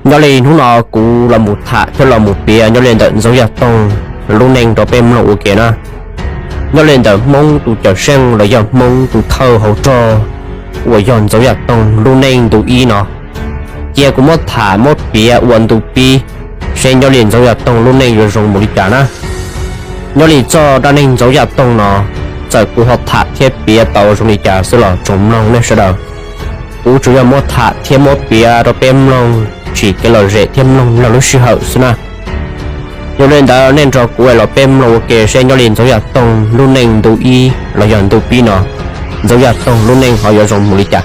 Nyob li hnub no kuv los mus tham thiab los mus piav nyob li ntawm Ntxoov Yaj Toog lub neej rau peb mloog ua ke na. Nyob li ntawm Hmoob tus cawm seej los yog Hmoob tus thawj hauv rog uas yog Ntxoov Yaj Toog lub neej ntu ib no, cia kuv muab tham muab piav ua ntu pib, seb nyob li Ntxoov Yaj Toog lub neej yuav zoo mus li cas na. Nyob li txoj dab neeg Ntxoov Yaj Toog no, txawm kuv ho tham thiab piav tau zoo li cas xwb los tsoom mloog nej sawv daws, kuv tsuas yog muab tham thiab muab piav rau peb mloog, tsim kev lom zem thiab mloog log lub sij hawm xwb na. Yog li ntawd nej nrog kuv los peb mloog ua ke seb nyob li Ntxoov Yaj Toog lub neej ntu ib los yog ntu pib no, Ntxoov Yaj Toog lub neej ho yuav zoo mus li cas.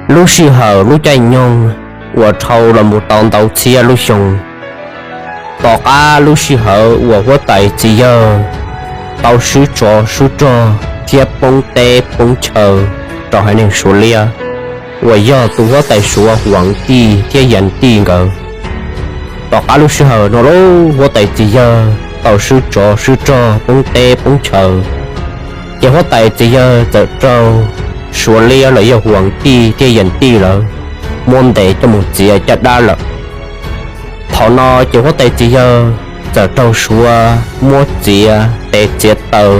Lub sij hawm lub caij nyoog uas dhau los mus tau ntau txhiab lub xyoo, tom qab lub sij hawm uas huab tais txiv yawg tau swb tsov swb rog thiab poob teb poob chaw rau haiv neeg Suav liab uas yog tus huab tais Suav Huas Tij thiab Yas Tij nkawd. Tom qab lub sij hawm no lauj, huab tais txiv yawg tau swb tsov swb rog poob teb poob chaw, ces huab tais txiv yawg txawm raug Suav liab los yog Huas Tij thiab Yas Tij lawv muab ntes coj mus txiav caj dab lawm. Thaum no ces huab tais txiv yawg txawm raug Suav muab txiav tes txiav taw,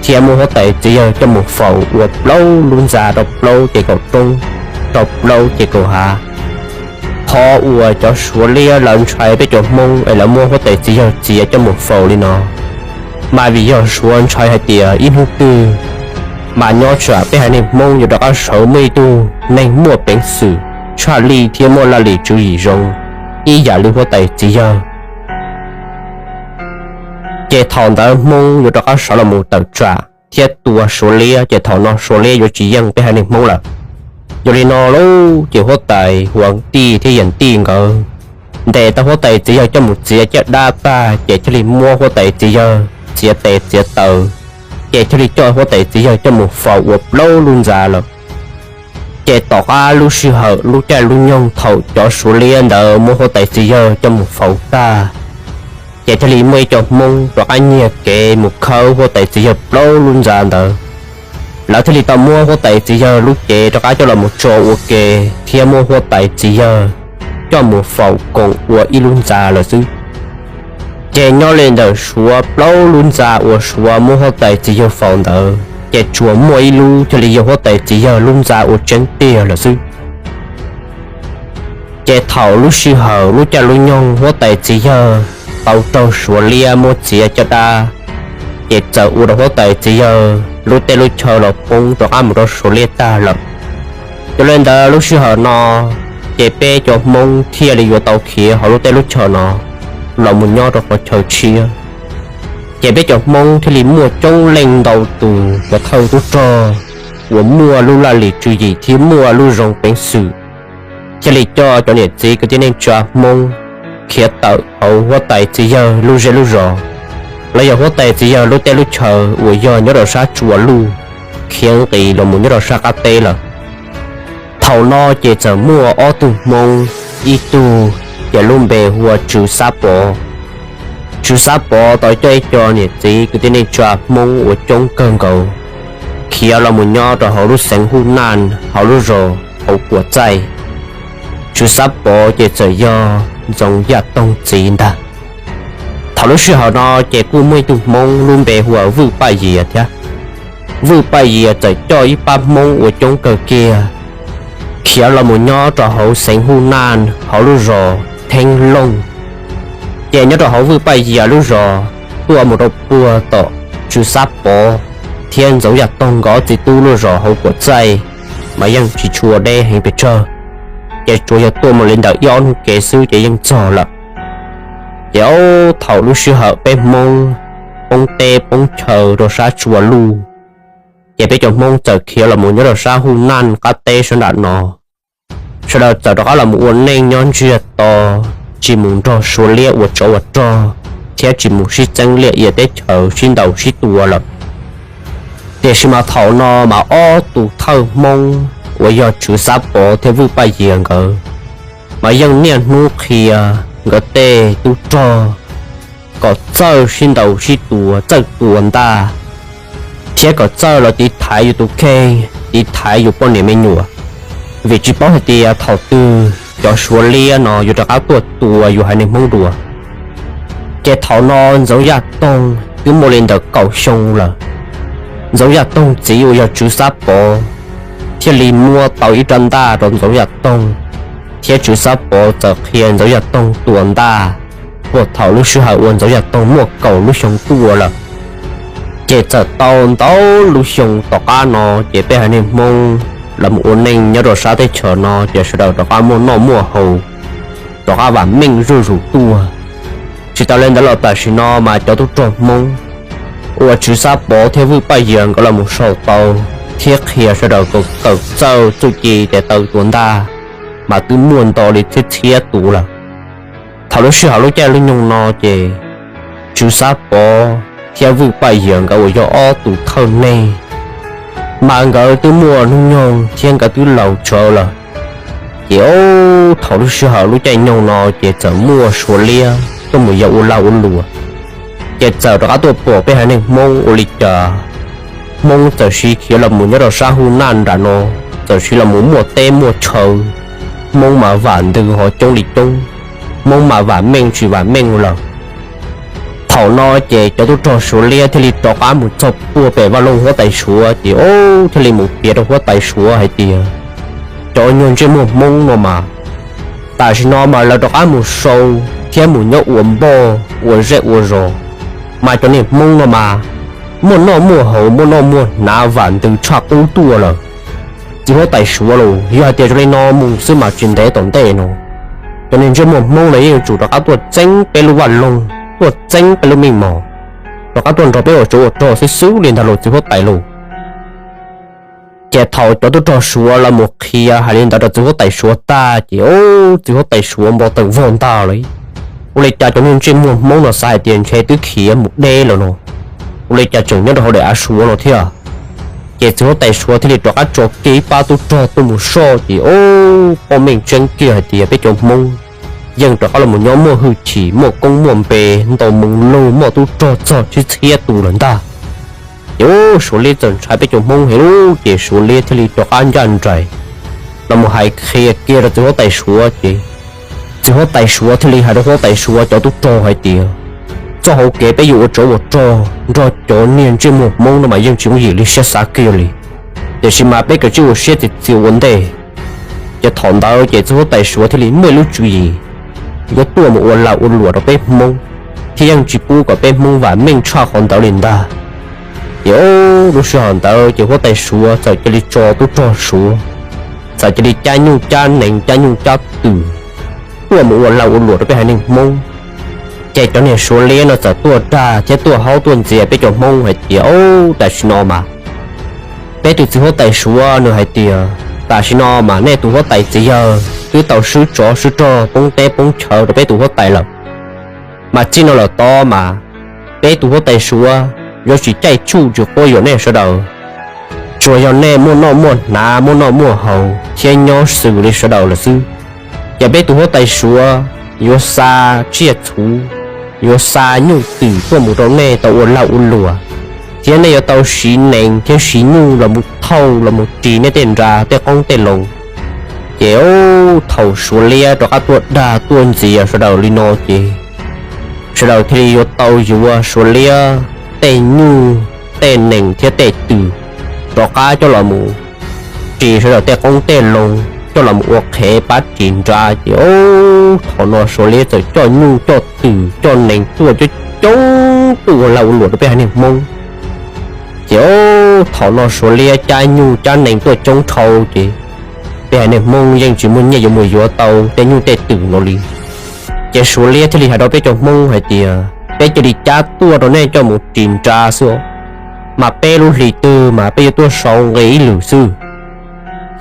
thiab muab huab tais txiv yawg coj mus faus ua plaub lub ntxa rau plaub ces kaum roob, rau plaub ces kaum hav. Qhov uas cov Suav liab lawv ntshai peb cov Hmoob es lawv muab huab tais txiv yawg txiav coj mus faus li no, mas vim yog Suav ntshai hais tias ib hnub twg mas nyob tsam peb haiv neeg Hmoob yuav rov qab sawv muaj ib tug neeg muaj peev xwm tshaj lij thiab muaj laj lim tswv yim zoo ib yam li huab tais txiv yawg, ces thaum ntawd Hmoob yuav rov qab sawv los mus tawm tsam thiab tua Suav liab, ces thaum no Suav liab yuav tsis yeej peb haiv neeg Hmoob lawm. Yog li no lauj, ces huab tais Huas Tij thiab Yas Tij nkawd ntes tau huab tais txiv yawg coj mus txiav caj dab tag, ces thiaj li muab huab tais txiv yawg txiav tes txiav taw, ces thiaj li coj huab tais txiv yawg coj mus faus ua plaub lub ntxa lawm. Ces tom qab lub sij hawm lub caij lub nyoog thaum cov Suav liab ntawd muab huab tais txiv yawg coj mus faus tag, ces thiaj li muaj ib co Hmoob rov qab nyiag kev mus khawb huab tais txiv yawg plaub lub ntxa ntawd. Lawv thiaj li tau muab huab tais txiv yawg lub cev rov qab coj los mus tso ua ke, thiab muab huab tais txiv yawg coj mus faus koom ua ib lub ntxa lawm xwb. Ces nyob li ntawm Suav plaub lub ntxa uas Suav muab huab tais txiv yawg faus ntawd, ces tsuas muaj ib lub thiaj li yog huab tais txiv yawg lub ntxa ua tseeb tiag lawm xwb. Ces thaum lub sij hawm lub caij lub nyoog huab tais txiv yawg tau raug Suav liab muab txiav caj dab, ces txawm ua rau huab tais txiv yawg lub teb lub chaw los poob rov qab mus rau Suav liab tag lawm. Yog li ntawd lub sij hawm no, ces peb cov Hmoob thiaj li yuav tau khiav hauv lub teb lub chaw no los mus nyob rau qhov chaw tshiab. Ces peb cov Hmoob thiaj li muaj coob leej ntau tus cov thawj tub rog uas muaj lub laj lim tswv yim thiab muaj lub zoo peev xwm, thiaj li coj cov niam txiv kwv tij neej tsa Hmoob khiav tawm hauv huab tais txiv yawg lub zej lub zos, los yog huab tais txiv yawg lub teb lub chaw uas yog nyob rau sab Tsua Luj, khiav nqis los mus nyob rau sab qab teb lawm. Thaum no ces txawm muaj ob tug Hmoob, ib tug ces lub npe hu ua Tswv Xab Pov. Tswv Xab Pov tau coj ib co niam txiv kwv tij neej tsa Hmoob uas coob kawg nkaus khiav los mus nyob rau hauv lub xeev Huj Naj hauv lub zos hauv Kuam Txaij. Tswv Xab Pov ces txawm yog Ntxoov Yaj Toog txiv ntag. Thaum lub sij hawm no ces kuj muaj ib tug Hmoob lub npe hu ua Vwj Paj Yias thiab. Vwj Paj Yias txawm coj ib pab Hmoob uas coob kawg kiag khiav los mus nyob rau hauv xeev Huj Naj hauv lub zos Theeb Looj. Ces nyob rau hauv Vwj Paj Yias lub zos tuaj mus rau puag tom Tswv Xab Pov thiab Ntxoov Yaj Toog nkawd txiv tub lub zos hauv Kuam Txaij mas yeej tsis tshua deb heev pes tsawg, ces tsuas yog tuaj mus li ntawm ib ob hnub kev xwb ces yeej txog lawm. Ces thaum lub sij hawm peb Hmoob poob teb poob chaw rau sab Tsua Luj, ces peb cov Hmoob txawm khiav los mus nyob rau sab Huj Naj qab teb sab nram no. Sawv daws txawm rov qab los mus ua neej nyob ntsiag to, tsis mus nrog Suav liab ua tsov ua rog, thiab tsis mus sib txeeb liaj ia teb chaws sib ntaus sib tua lawm. Tiam sis mas thaum no mas ob tug thawj Hmoob uas yog Tswv Xab Pov thiab Vwj Paj Yias nkawd mas yeej niaj hnub qhia nkawd tej tub rog kom txawj sib ntaus sib tua, txawj tua ntaj, thiab kom txawj los tiv thaiv yus tus kheej, tiv thaiv yus poj niam me nyuam. vim tsis paub hais tias thaum twg cov Suav liab no yuav rov qab tuaj tua yus haiv neeg Hmoob dua. Ces thaum no Ntxoov Yaj Toog twb muaj li ntawm kaum xyoo lawm. Ntxoov Yaj Toog txiv uas yog Tswv Xab Pov thiaj li muab tau ib rab ntaj rau Ntxoov Yaj Toog, thiab Tswv Xab Pov txawm qhia Ntxoov Yaj Toog tua ntaj puag thaum lub sij hawm uas Ntxoov Yaj Toog muaj kaum lub xyoo tuaj lawm. Ces txawm tau ntau lub xyoo tom qab no ces peb haiv neeg Hmoob los mus ua neej nyob rau sab teb chaws no ces sawv daws rov qab muaj noj muaj haus, rov qab vam meej zuj zus tuaj. Tsis tas li ntawd los tam sim no mas cov tub rog Hmoob uas Tswv Xab Pov thiab Vwj Paj Yias nkawd los mus sau tau thiab qhia sawv daws kom kawm txawj txuj ci tes taw tua ntaj mas twb muaj nto li txhiab txhiab tus lawm. Thaum lub sij hawm lub caij lub nyoog no ces Tswv Xab Pov thiab Vwj Paj Yias nkawd uas yog ob tus thawj neeg mas nkawd twb muaj hnub nyoog thiab nkawd twb laus tsawv lawm. Ces thaum lub sij hawm lub caij nyoog no ces txawm muaj Suav liab tuaj mus yos ua lag ua luam, ces txawm rov qab tuaj pom peb haiv neeg Hmoob ua li cas Hmoob txawm siv khiav los mus nyob rau sab hub naj nram no, txawm siv los mus muaj teb muaj chaw, Hmoob mas vam ntws ho coob li coob, Hmoob mas vam meej tsis vam meej lawm. Thaum no ces cov tub rog Suav liab thiaj li rov qab mus txog puag pem vaj loog huab tais Suav ces thiaj li mus piav rau huab tais Suav hais tias cov nyuag ntsej muag Hmoob no mas tam sim no mas lawv rov qab mus sau thiab mus nyob ua npoj ua zej ua zos, mas cov niag Hmoob no mas muaj noj muaj haus muaj noj muaj hnav vam ntws tshaj qub tuaj lawm. Txiv huab tais Suav los yog hais tias zoo li no mus xwb mas tsis ntev tom ntej no cov niag ntsej muag Hmoob no yeej yuav tsum rov qab tuaj txeeb peb lub vaj loog, tuaj txeeb peb lub meej mom, rov qab tuaj nrog peb ua tsov ua rog xwb xwb li ntag lauj txiv huab tais lauj. Ces thaum cov tub rog Suav los mus qhia hais li ntawd rau txiv huab tais Suav tag ces txiv huab tais Suav npau taws vog ntag lawm. Ua li cas cov niag ntsej muag Hmoob no xav hais tias ntshe twb khiav mus deb lawm no, ua li cas tseem nyob rau hauv daim av Suav no thiab. Ces txiv huab tais Suav thiaj li rov qab tso kiag ib pab tub rog tuaj mus soj ces pob meej tseeb kiag hais tias peb cov Hmoob yeej rov qab los mus nyob muaj hwj chim muaj koob muaj npe ntau moo lug muaj tub rog txog tsib txhiab tus lawm ntag. Ces Suav liab txawm ntshai peb cov Hmoob heev lawm ces Suav liab thiaj li rov qab ncaj nraim los mus hais qhia kiag rau txiv huab tais Suav ces txiv huab tais Suav thiaj li hais rau huab tais Suav cov tub rog hais tias txoj hauv kev peb yuav ua tsov ua rog nrog cov niag ntsej muag Hmoob no mas yeej tsis yooj yim li siab xav kiag li, tiam sis mas peb kav tsij ua siab txias txias ua ntej. Ces thaum ntawd ces txiv huab tais Suav thiaj li muaj ib lub tswv yim yuav tuaj mus ua lag ua luam rau peb Hmoob, thiab yeej tsis pub kom peb Hmoob vam meej tshaj qhov ntawd li ntag. Ces lub sij hawm ntawd ces huab tais Suav txawm cia li tso tub rog Suav, txawm cia li cab nyuj cab nees cab nyuj cab twm tuaj mus ua lag ua luam rau peb haiv neeg Hmoob. Ces cov niag Suav liab no txawm tuaj dag thiab tuaj haub tuaj ntxias peb cov Hmoob hais tias tam sim no mas peb tus txiv huab tais Suav nws hais tias tam sim no mas nej tus huab tais txiv yawg twb tau swb tsov swb rog poob teb poob chaw rau peb tus huab tais lawm, mas txij no lawm tod mas peb tus huab tais Suav yuav tsis caij tsuj tsis quab yuam nej sawv daws. Tsuas yog nej muaj noj muaj hnav muaj noj muaj haus thiab nyob xws li sawv daws lawm xwb. Ces peb tus huab tais Suav yuav xa tsiaj txhuv, yuav xa nyuj twm tuaj mus rau nej tau ua lag ua luam, thiab nej yuav tau siv nees thiab siv nyuj los mus thauj los mus ris nej tej nra tej qoob tej loo. Ces thaum Suav liab rov qab tuaj dag tuaj ntxias sawv daws li no ces sawv daws thiaj li yuav tau yuav Suav liab tej nyuj, tej nees thiab tej twm rov qab coj los mus ris sawv daws tej qoob tej loo, coj los mus ua qhev pab ris nra. Ces thaum no Suav liab txawm coj nyuj coj twm coj nees tuaj coob coob tuaj ua lag ua luam rau peb haiv neeg Hmoob. Ces thaum no Suav liab cab nyuj cab nees tuaj coob dhau ces peb haiv neeg Hmoob yeej tsis muaj nyiaj yuav mus yuav tau tej nyuj tej twm no li. Ces Suav liab thiaj li hais rau peb cov Hmoob hais tias peb cia li cab tuaj rau nej coj mus ris nra xwb, mas peb lub hlis twg mas peb yuav tuaj sau nqi ib lwm xwb.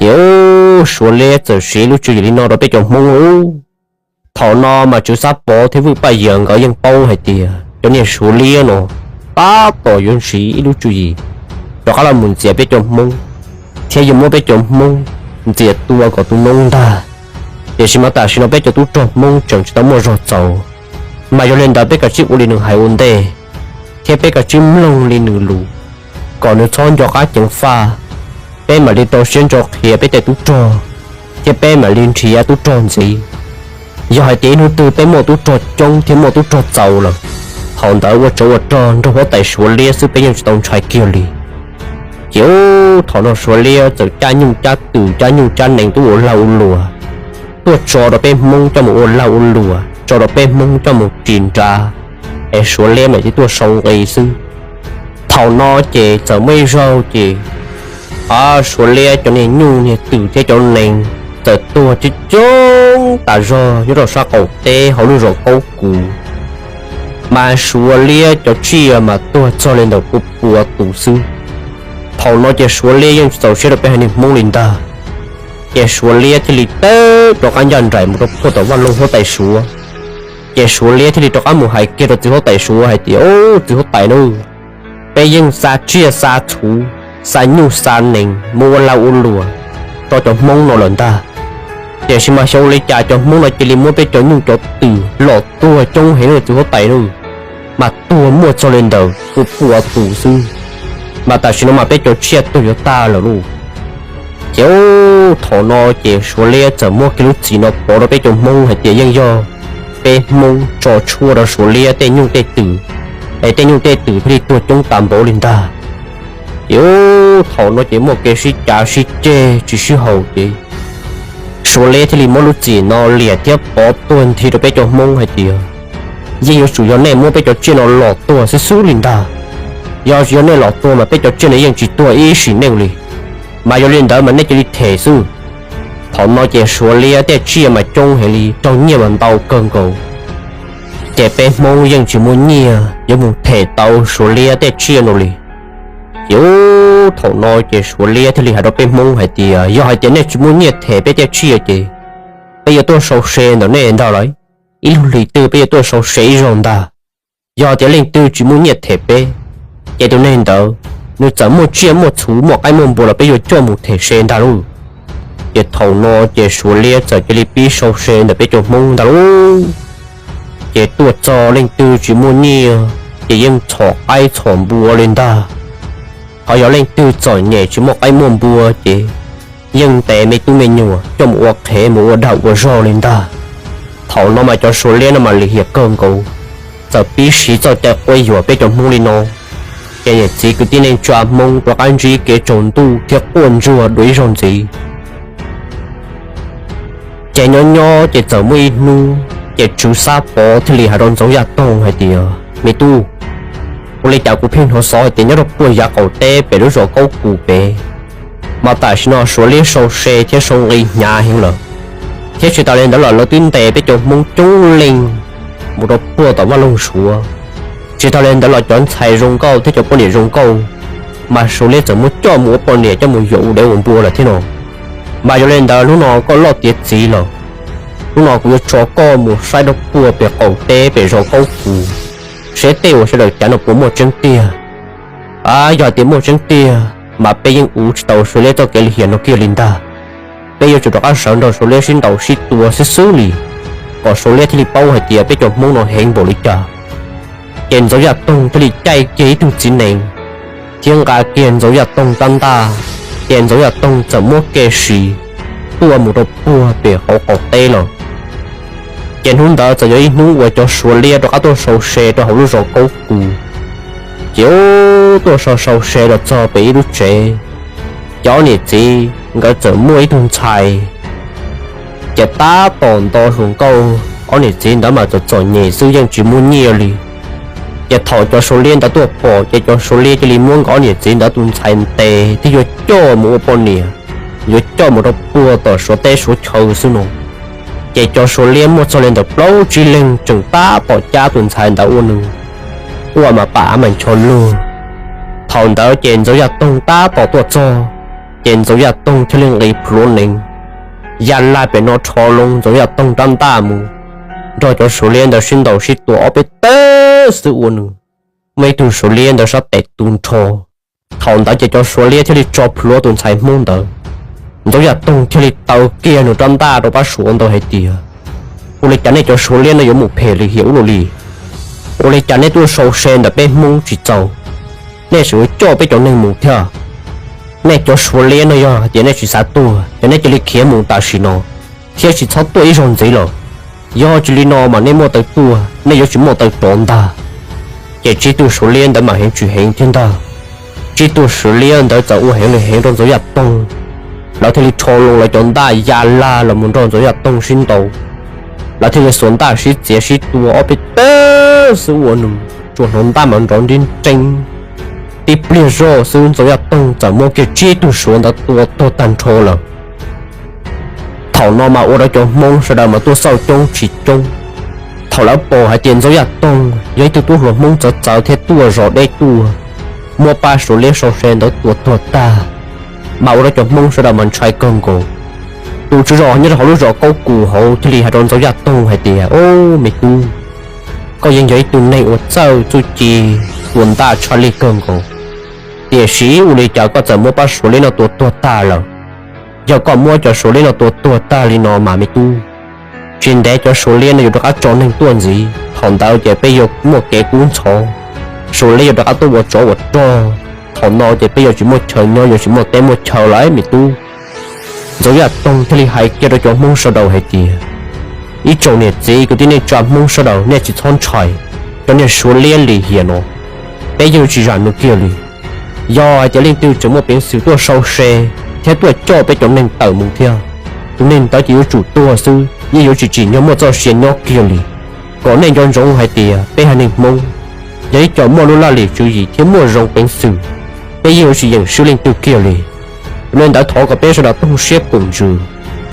Ces Suav liab txawm siv lub tswv yim li no rau peb cov Hmoob lauj. Thaum no mas Tswv Xab Pov thiab Vwj Paj Yias nkawd yeej paub hais tias cov niag Suav liab no tab tom yuav ntsib ib lub tswv yim rov qab los mus ntxias peb cov Hmoob, thiab yuav muab peb cov Hmoob ntxias tua kom tu noob ntag. Tiam sis mas tam sim no peb cov tub rog Hmoob tseem tsis tau muaj zog txaus, mas yog li ntawd peb kav tsij ua li nws hais ua ntej, thiab peb kav tsij mloog li nws lus, kom nws txhob nco qab ceev faj. Peb mam li rau siab ntso qhia peb tej tub rog thiab peb mam li nrhiav tub rog ntxiv. Yog hais tias ib hnub twg peb muaj tub rog coob thiab muaj tub rog txaus lawm, thaum ntawd ua tsov ua rog nrog huab tais Suav liab xwb peb yeej tsis tau ntshai kiag li. Ces ub, thaum no Suav liab txawm cab nyuj cab twm cab nyuj cab nees tuaj ua lag ua luam, tuaj tso rau peb Hmoob coj mus ua lag ua luam, tso rau peb Hmoob coj mus ris nra, es Suav liab mam li tuaj sau nqi xwb. Thaum no ces txawm muaj ib zaug ces Suav liab cov niag nyuj niag twm thiab cov nees txawm tuag coob coob tas zog nyob rau sab qaum teb hauv lub zos Kaub Kuv, mas Suav liab cov tsiaj mas tuag txog li ntawm pua pua tus xwb. Thaum no ces Suav liab yeej tsis txaus siab rau peb haiv neeg Hmoob li ntag, ces Suav liab thiaj li tawm rov qab ncaj nraim mus rau puag tom vaj loog huab tais Suav. Ces Suav liab thiaj li rov qab mus hais kiag rau txiv huab tais Suav hais tias, Ub, txiv huab tais na, peb yeej xa tsiaj xa txhu, xa nyuj xa nees mus ua lag ua luam rau cov Hmoob no lawm ntag. Tiam sis mas xyov ua li cas cov Hmoob no cia li muab peb cov nyuj cov twm lom tuag coob heev li txiv huab tais na, mas tuag muaj txog li ntawm pua pua tus xwb, mas tam sim no mas peb cov tsiaj tuag yuav tag lawm lauj. Ces ub, thaum no ces Suav liab txawm muab kiag lub txim no pov rau peb cov Hmoob hais tias yeej yog peb Hmoob tso tshuaj rau Suav liab tej nyuj tej twm, es tej nyuj tej twm thiaj li tuag coob tas npaum li ntag. Ces ub, thaum no ces muaj kev sib cav sib ceg tsis sib haum ces Suav liab thiaj li muab lub txim no liam thiab pov tuag nthi rau peb cov Hmoob hais tias, Yeej yuav tsum yog nej muab peb cov tsiaj no lom tuag xwb xwb li ntag. Yog tsis yog nej lom tuag mas peb cov tsiaj no yeej tsis tuag ib sim neej li. Mas yog li ntawd mas nej cia li them xwb. Thaum no ces Suav liab tej tsiaj mas coob heev li, raug nyiaj mas ntau kawg nkaus, ces peb Hmoob yeej tsis muaj nyiaj yuav mus them tau Suav liab tej tsiaj no li. Ces ub, thaum no ces Suav liab thiaj li hais rau peb Hmoob hais tias, Yog hais tias nej tsis muaj nyiaj them peb tej tsiaj ces peb yuav tuaj sau se ntawm nej ntag lauj. Ib lub hlis twg peb yuav tuaj sau se ib zaug ntag. Yog tias leej twg tsis muaj nyiaj them peb, ces tus neeg ntawd nws txawm muaj tsiaj muaj txhu muaj qaib muaj npua los peb yuav coj mus them se ntag lauj. Ces thaum no ces Suav liab txawm cia li pib sau se ntawm peb cov Hmoob ntag lauj. Ces tuaj txog leej twg tsis muaj nyiaj ces yeej txhom qaib txhom npua li ntag. Ho yog leej twg txom nyem tsis muaj qaib muaj npua ces yeej ntes me tub me nyuam coj mus ua qhev mus ua dag ua zog li ntag. Thaum no mas cov Suav liab no mas lim hiam kawg nkaus, txawm pib siv txoj cai quab yuam peb cov Hmoob li no, ces niam txiv kwv tij neej tsa Hmoob rov qab ntsib kev tsaus ntuj thiab quaj ntsuag dua ib zaug ntxiv. Ces nyob nyob ces txawm muaj ib hnub ces Tswv Xab Pov thiaj li hais rau Ntxoov Yaj Toog hais tias, Me tub, ua li cas kuv pheej hnov xov hais tias nyob rau puag yav qaum teb pem lub zos Kaub Kus pem, mas tam sim no Suav liab sau se thiab sau nqi hnyav heev lawm, thiab tsis tas li ntawd los lawv twb ntes peb cov Hmoob coob leej mus rau puag tom vaj loog Suav. Tsis tas li ntawd los cov ntxhais zoo nkauj thiab cov poj niam zoo nkauj, mas Suav liab txawm muab coj mus ua poj niam coj mus yuam ua dev ua npua lawm thiab no. Mas yog li ntawd hnub no koj loj tiav txiv lawm, hnub no kuv yuav tso koj mus saib rau puag pem qaum teb pem zos Kaub Kus, seb tej uas sawv daws cav no puas muaj tseeb tiag. Yog hais tias muaj tseeb tiag mas peb yeej uv tsis tau Suav liab txoj kev lim hiam no kiag li ntag. Peb yuav tsum rov qab sawv nrog Suav liab sib ntaus sib tua xwb xwb li, kom Suav liab thiaj li paub hais tias peb cov Hmoob no heev npaum li cas. Ces Ntxoov Yaj Toog thiaj li caij kiag ib tug txiv nees thiab nqa kiag Ntxoov Yaj Toog rab ntaj, ces Ntxoov Yaj Toog txawm muab kev siv tuaj mus rau puag pem hauv qaum teb lawm. Ces hnub ntawd txawm yog ib hnub uas cov Suav liab rov qab tuaj sau se rau hauv lub zos Kaub Kus. Ces ub, tuaj sau sau se los txog pem ib lub tsev, ces ob niam txiv nkawd txawm muaj ib tug ntxhais, ces tab tom nto hluas nkauj. Ob niam txiv ntawd mas txom txom nyem xwb yeej tsis muaj nyiaj li. Ces thaum cov Suav liab ntawd tuaj pom ces cov Suav liab cia li muab nkawd ob niam txiv ntawd tus ntxhais ntes thiab yuav coj mus ua poj niam, yuav coj mus rau puag tom Suav teb Suav chaw xwb no. Ces cov Suav liab muaj txog li ntawm plaub tsib leeg tseem tab tom cab tus ntxhais ntawd ua nws quaj mas pam av mas ncho lug. Thaum ntawd ces Ntxoov Yaj Toog tab tom tuaj txog, ces Ntxoov Yaj Toog thiaj li nqis plhuav nees, ya laj pem no rho loo Ntxoov Yaj Toog rab ntaj mus, nrog cov Suav liab ntawd sib ntaus sib tua ob peb teg xwb ua nws muaj ib tug Suav liab ntawd sab tes tu nrho. Thaum ntawd ces cov Suav liab thiaj li tso plhuav tus ntxhais Hmoob ntawd. Ntxoov Yaj Toog thiaj li taw kiag nws rab ntaj rau pab Suav ntawd hais tias, Ua li cas nej cov Suav liab no yuav mus phem lim hiam ua luaj li? Ua li cas nej tuaj sau se ntawm peb Hmoob tsis txaus, nej tseem yuav coj peb cov neeg mus thiab? Nej cov Suav liab no yog hais tias nej tsis xav tuag ces nej cia li khiav mus tam sim no, thiab tsis txhob tuaj ib zaug ntxiv lawm. Yog tsis li no mas nej muaj taw tuaj nej yuav tsis muaj taw rov ntag. Ces tsib tug Suav liab ntawd mas heev tsis heev thiab ntag. Tsib tug Suav liab ntawd txawm ua heev li heev rau Ntxoov Yaj Toog, lawv thiaj li rho loo lawv cov ntaj ya lag los mus nrog Ntxoov Yaj Toog sib ntaus. Lawv thiaj li xuas ntaj sib txiav sib tua ob peb teg xwb ua nws tsuas hnov ntaj mas nrov nrib nreeb. Tib pliag zoj xwb Ntxoov Yaj Toog txawm muab kiag tsib tug Suav ntawd tua tuag tag nrho lawm. Thaum no mas ua rau cov Hmoob sawv daws mas tuaj xauj coob tsis coob. Thaum lawv pom hais tias Ntxoov Yaj Toog yog ib tug tub hluas Hmoob txawv txawv thiab tuaj zos deb tuaj, muab pab Suav liab sau se ntawd tua tuag tag, mas ua rau cov Hmoob sawv daws mas ntshai kawg nkaus. Tus tswv zos nyob rau hauv lub zos Kaub Kus hauv thiaj li hais rau Ntxoov Yaj Toog hais tias, Au me tub, koj yeej yog ib tug neeg uas txawj txuj ci, tua ntaj tshaj lij kawg nkaus, tiam sis ua li cas koj txawm muab pab Suav liab no tua tuag tag lawm? Yog koj muab cov Suav liab no tua tuag tag li no mas me tub, tsis ntev cov Suav liab no yuav rov qab tso neeg tuaj ntxiv, thaum ntawd ces peb yuav muaj kev kub ntxhov, Suav liab yuav rov qab tuaj ua tsov ua rog, thaum no ces peb yuav tsis muaj chaw nyob yuav tsis muaj teb muaj chaw lawm me tub. Ntxoov Yaj Toog thiaj li hais kiag rau cov Hmoob sawv daws hais tias, Ib tsoom niam txiv kwv tij neej tsa Hmoob sawv daws nej tsis txhob ntshai, cov niag Suav liab lim hiam no peb yeej tsis zam nws kiag li. Yog hais tias leej twg tseem muaj peev xwm tuaj sau se thiab tuaj coj peb cov neeg tawm mus thiab, tus neeg ntawd ces yuav tsum tuag xwb, yeej yuav tsis tsim nyog muaj txoj sia nyob kiag li. Kom nej nco ntsoov hais tias peb haiv neeg Hmoob yog ib co muaj lub laj lim tswv yim thiab muaj zoo peev xwm, peb yeej yuav tsis yeem swb leej twg kiag li. Yog li ntawd thov kom peb sawv daws toog siab koom ntsws,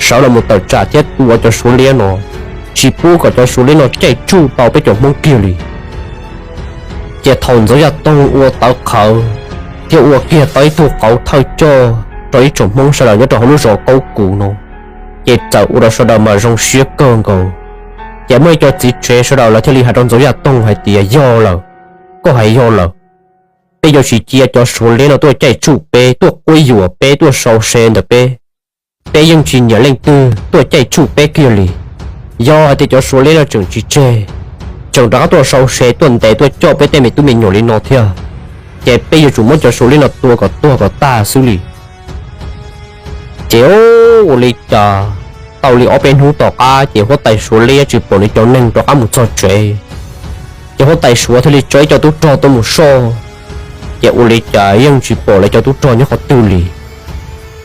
sawv los mus tawm tsam thiab tua cov Suav liab no, tsis pub kom cov Suav liab no caij tsuj tau peb cov Hmoob kiag li. Ces thaum Ntxoov Yaj Toog ua tawv qhawv thiab ua kiag tau ib tug qauv thawj coj rau ib tsoom Hmoob sawv daws nyob rau hauv lub zos Kaub Kus no, ces txawm ua rau sawv daws mas zoo siab kawg nkaus. Ces muaj ib co txiv tsev sawv daws lawv thiaj li hais rau Ntxoov Yaj Toog hais tias, Yog lawm, koj hais yog lawm, peb yuav tsis cia cov Suav liab no tuaj caij tsuj peb, tuaj quab yuam peb, tuaj sau se ntawm peb. Peb yeej tsis nyiam leej twg tuaj caij tsuj peb kiag li. Yog hais tias cov Suav liab no tseem tsis tseg, tseem rov qab tuaj sau se tuaj ntes tuaj coj peb tej me tub me nyuam li no thiab, ces peb yuav tsum muab cov Suav liab no tua kom tuag kom tag xwb li. Ces ua li cas tau li ob peb hnub tom qab ces huab tais Suav liab tsis pom nws cov neeg rov qab mus txog tsev. Ces huab tais Suav thiaj li tso ib co tub rog tuaj mus soj, ces ua li cas yeej tsis pom lawv cov tub rog nyob qhov twg li.